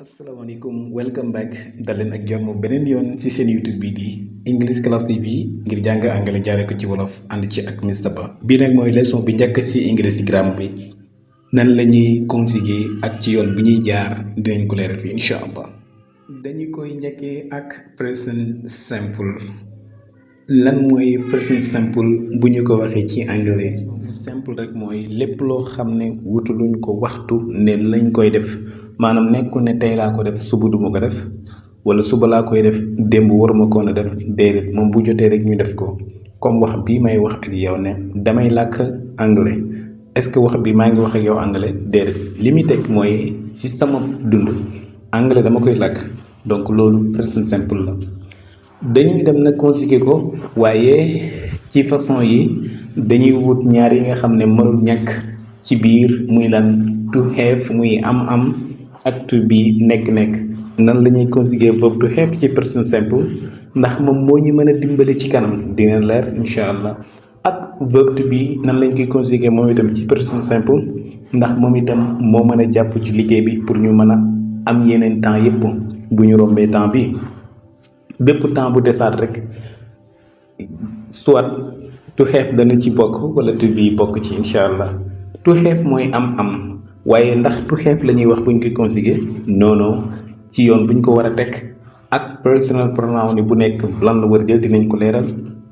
asalaamaaleykum welcome back dal leen ak jàmm beneen yoon ci seen YouTube bii di English Class TV ngir jàng anglais jaaree ko ci wolof ànd ci ak Mr Ba. bii nag mooy leçon bi njëkk ci English ci grammar bi nan la ñuy conjuguer ak ci yoon bi ñuy jaar dinañ ko leeral fii incha allah. dañu koy njëkkee ak present simple. lan mooy present simple bu ñu ko waxee ci anglais simple rek mooy lépp loo xam ne wutaluñ ko waxtu ne lañ koy def. maanaam nekkul ne tey laa ko def suba duma ko def wala suba laa koy def démb waruma koon a def déedéet moom bu jotee rek ñu def ko comme wax bii may wax ak yow ne damay làkk anglais est-ce que wax bi maa ngi wax ak yow anglais déedéet li muy teg mooy ci sama dund anglais dama koy làkk donc loolu present simple la. dañuy dem nag conjuguer ko waaye ci façon yi dañuy wut ñaar yi nga xam ne mënul ñàkk ci biir muy lan to have muy am ak to be nekk-nekk. nan la ñuy conjuguer verbe to have ci present simple ndax moom moo ñu mën a dimbali ci kanam dina leer incha allah ak verbe to be nan lañ koy conjuguer moom itam ci present simple ndax moom itam moo mën a jàpp ci liggéey bi pour ñu mën a am yeneen temps yépp bu ñu rombee temps bi bépp temps bu desaat rek soit to have dana ci bokk wala to be bokk ci incha allah. to have mooy am waaye ndax to have la ñuy wax buñ koy conjuguer non ci yoon buñ ko war a teg ak personal pronoun ni bu nekk lan la war a jël dinañ ko leeral.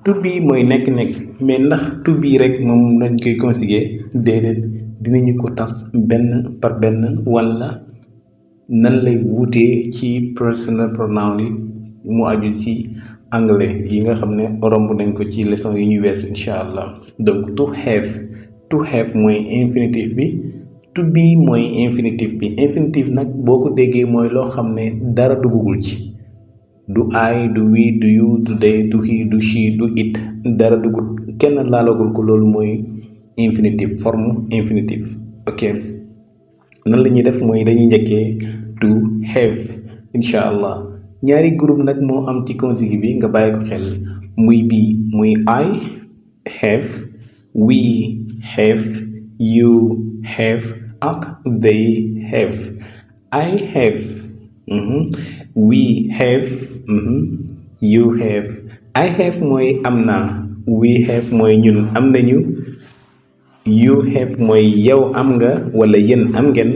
to be mooy nekk-nekk mais ndax to be rek moom lañ koy conjuguer déedéet dinañu ko tas benn par benn wala nan lay wuutee ci personal pronoun yi mu aju ci anglais yi nga xam ne romb nañ ko ci leçon yi ñuy wees incha allah. donc to have mooy infinitif bi to be mooy infinitif bi infinitif nag boo ko déggee mooy loo xam ne dara duggagul ci du I du we du you du they du he du she du it dara duggul kenn laalagul ko loolu mooy infinitif forme infinitif. ok nan la ñuy def mooy dañuy njëkkee to have incha allah. ñaari groupe nag moo am ci conjugué bi nga bàyyi ko xel muy bii muy I have we have you have ak they have. I have we have you have. I have mooy am naa we have mooy ñun am nañu you have mooy yow am nga wala yéen am ngeen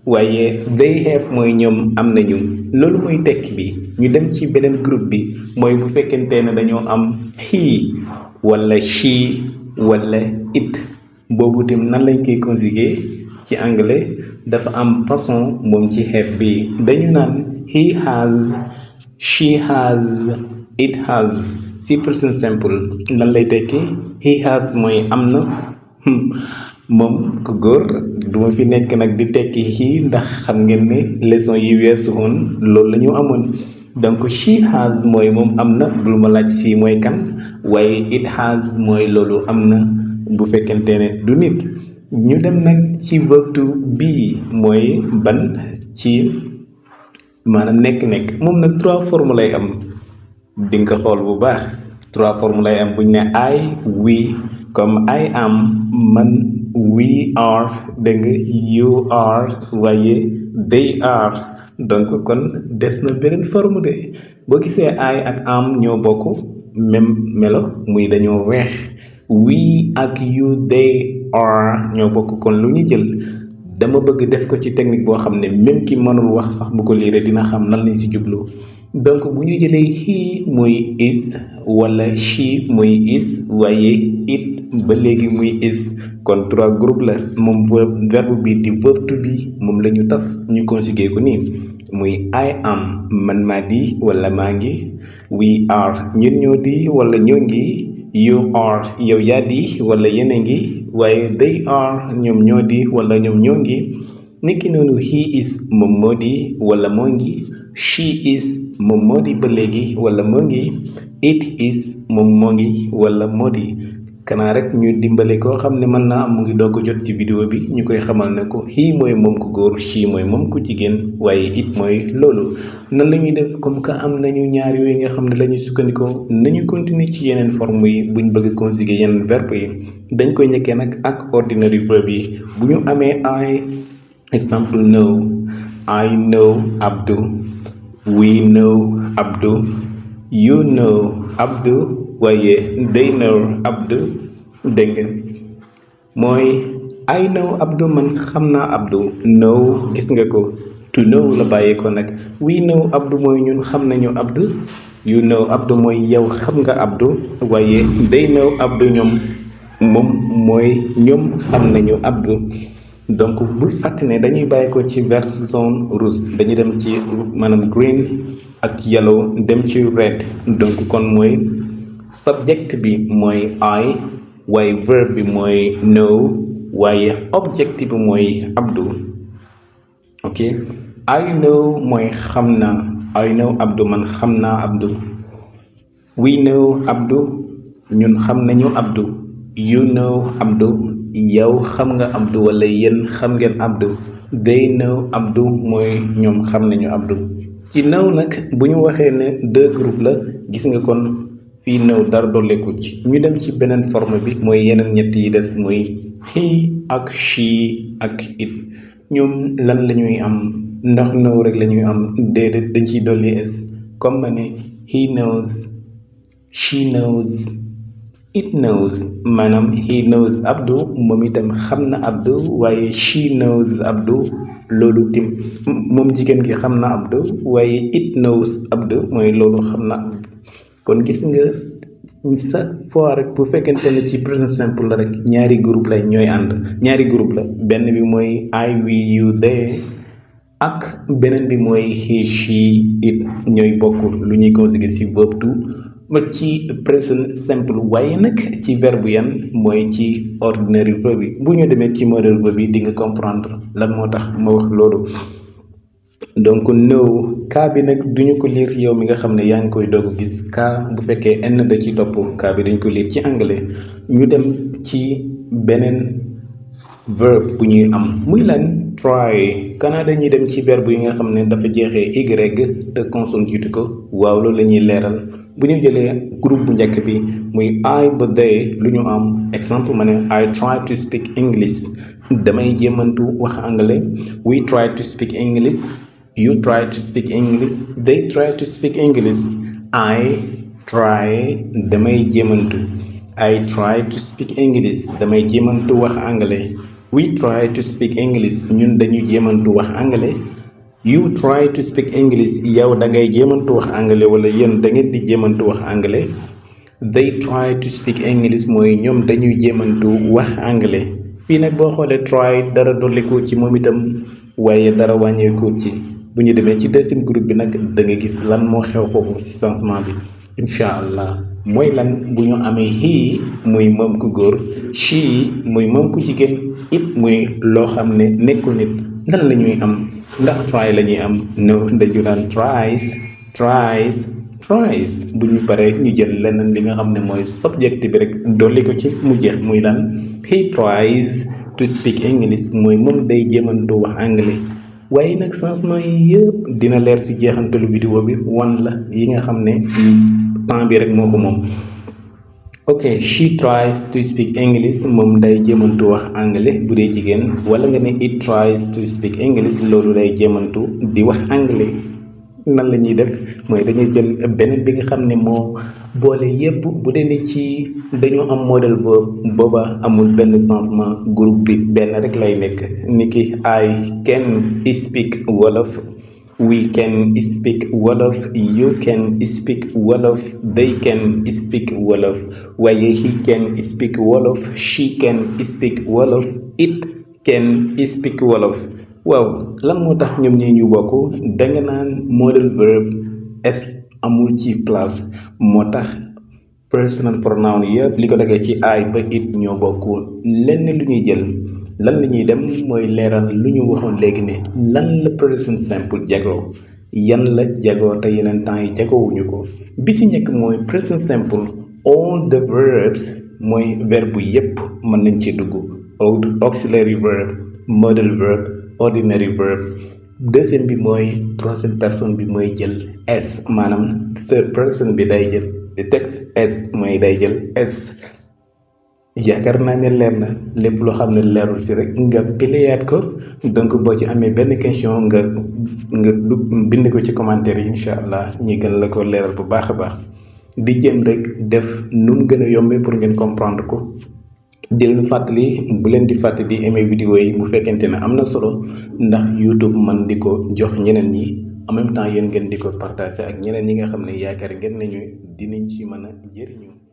waaye they have mooy ñoom am nañu. loolu mooy tekki bi. ñu dem ci beneen groupe bi mooy bu fekkente ne dañoo am he wala she wala it boobu tam nan lañ koy conjuguer ci anglais dafa am façon moom ci have bi dañu naan he has she has it has. si present simple lan lay tekki he has mooy am na moom ku góor duma fi nekk nag di tekki he ndax xam ngeen ne leçon yi weesu woon loolu la ñu amoon. donc she has mooy moom am na bul ma laaj si mooy kan waaye it has mooy loolu am na bu fekkente ne du nit. ñu dem nag ci verbe to be mooy ban ci maanaam nekk-nekk moom nag 3 formes lay am di nga ko xool bu baax 3 formes lay am buñ ne I we comme I am man we are dégg nga you are waaye they are. donc kon des na beneen forme de boo gisee I ak am ñoo bokk même melo muy dañoo weex we ak you they are ñoo bokk kon lu ñu jël dama bëgg def ko ci technique boo xam ne même ki mënul wax sax bu ko liiree dina xam lan lañ ci jublu. donc bu ñu jëlee he muy is wala she muy is waaye it ba léegi muy is kon 3 groupe la moom verbe bi di verbe to be moom la ñu tas ñu conjuguer ko nii muy I am man maa di wala maa ngi we are ñun ñoo di wala ñoo ngi you are yow yaa di wala yéen a ngi waaye they are ñoom ñoo di wala ñoom ñoo ngi. niki noonu he is moom moo di wala moo ngi she is moom moo di ba léegi wala moo ngi it is moom moo ngi wala moo di. kanaa rek ñu dimbale koo xam ne mën naa am mu ngi doog jot ci vidéo bi ñu koy xamal ne ko he mooy moom ku góor she mooy moom ku jigéen waaye it mooy loolu. nan la ñuy def comme que am nañu ñaar yooyu nga xam ne la ñuy sukkandikoo nañu continuer ci yeneen forme yi buñ bëgg conjuguer yeneen verbe yi dañ koy njëkkee nag ak ordinary verbe yi bu ñu amee I exemple no I know Abdou, we know Abdou, you know Abdou, waaye they know Abdou. Dégg nga mooy I know Abdou, man xam naa Abdou. Know gis nga ko, to know la bàyyee ko nag. We know Abdou mooy ñun xam nañu Abdou. You know Abdou mooy yow xam nga Abdou. waaye they know Abdou moom mooy ñoom xam nañu Abdou. donc bul fàtte ne dañuy bàyyi ko ci vert, jaune, rouge dañuy dem ci maanaam green ak yellow dem ci red. donc kon mooy subject bi mooy I, waaye verbe bi mooy know, waaye objectif bi mooy Abdou. ok I know mooy xam naa, I know Abdou, man xam naa Abdou. We know Abdou, ñun xam nañu Abdou. You know Abdou, yow xam nga Abdou wala yéen xam ngeen Abdou. They know Abdou mooy ñoom xam nañu Abdou. ci know nag bu ñu waxee ne deux groupes la, gis nga kon fii know dara dolleeku ci. ñu dem ci beneen forme bi mooy yeneen ñett yi des muy he ak she ak it. ñoom lan la ñuy am? ndax know rek la ñuy am? déedéet, dañ ciy dolli es, comme ma ne he knows, she knows, it knows. maanaam he knows Abdou, moom itam xam na Abdou, waaye she knows Abdou, loolu tim moom jigéen gi xam na Abdou, waaye it knows Abdou mooy loolu xam na Abdou. kon gis nga chaque fois rek bu fekkente ne ci présent simple la rek ñaari groupe la ñooy ànd. ñaari groupe la, benn bi mooy I, we, you, they, ak beneen bi mooy he, she, it. ñooy bokk lu ñuy conjuguer ci verbe to ma ci présent simple, waaye nag ci verbe yan mooy ci ordinary verbe bi. bu ñu demee ci modal verbe bi di nga comprendre lan moo tax ma wax loolu. donc know cas bi nag duñu ko lire yow mi nga xam ne yaa ngi koy doog gis. cas bu fekkee n da ci topp, cas bi dañ ko lire ci anglais. ñu dem ci beneen verbe bu ñuy am muy lan? try. kanaa dañuy dem ci verbe yi nga xam ne dafa jeexee y te consonne jiitu ko. waaw loolu la ñuy leeral. bu ñu jëlee groupe bu njëkk bi muy I ba they, lu ñu am? exemple ma ne I try to speak English, damay jéemantu wax anglais. we try to speak English, you try to speak English, they try to speak English. I try, damay jéemantu. I try to speak English, damay jéemantu wax anglais. we try to speak English, ñun dañuy jéemantu wax anglais. you try to speak English, yow da ngay jéemantu wax anglais wala yéen da ngeen di jéemantu wax anglais. they try to speak English mooy ñoom dañuy jéemantu wax anglais. fii nag boo xoolee try dara dolliku ci moom itam, waaye dara wàññeeku ci. bu ñu demee ci deuxième groupe bi nag da nga gis lan moo xew foofu ci changement bi incha allah. mooy lan? bu ñu amee he muy moom ku góor, she muy moom ku jigéen, it muy loo xam ne nekkul nit, lan la ñuy am? ndax try la ñuy am? no, dañu daan tries, tries, tries. bu ñu paree ñu jël leneen li nga xam ne mooy subject bi rek dolli ko ci mu jeex. muy lan? he tries to speak English mooy moom day jéemantu wax anglais. waaye nag changement yi yëpp dina leer ci jeexantalu vidéo bi wan la yi nga xam ne temps bi rek moo ko moom. ok she tries to speak English, moom day jéemantu wax anglais bu dee jigéen. wala nga ne it tries to speak English, loolu day jéemantu di wax anglais. nan la ñuy def mooy dañuy jël beneen bi nga xam ne moo boole yépp. bu dee ni ci dañoo am modal verbe, booba amul benn changement, groupe bi benn rek lay nekk. niki I can speak Wolof, we can speak Wolof, you can speak Wolof, they can speak Wolof. waaye he can speak Wolof, she can speak Wolof, it can speak Wolof. waaw lan moo tax ñoom ñi ñu bokk? danga naan modal verbe s amul ci place, moo tax personal pronoun yëpp li ko dagee ci I ba it ñoo bokk lenn lu ñuy jël. lan la ñuy dem mooy leeral lu ñu waxoon léegi ne lan la present simple jagoo, yan la jagoo te yeneen temps yi jagoowuñu ko. bi ci njëkk mooy present simple all the verbs, mooy verbe yépp mën nañ ci dugg. auxiliary verbe, modal verbe, ordinary verbe. deuxième bi mooy troisième personne bi mooy jël s, maanaam third person bi day jël the text s mooy day jël s. yaakaar naa ne leer na lépp loo xam ne leerul ci rek nga pileyaat ko donc boo ci amee benn question nga bind ko ci commentaire yi incha allah ñi gën la ko leeral bu baax a baax di jéem rek def nu mu gën a yombee pour ngeen comprendre ko. di leen fàttali bu leen di fàttali di aimer vidéo yi bu fekkente ne am na solo ndax YouTube man di ko jox ñeneen ñi en même temps yéen ngeen di ko partager ak ñeneen ñi nga xam ne yaakaar ngeen nañu dinañ ci mën a jëriñu.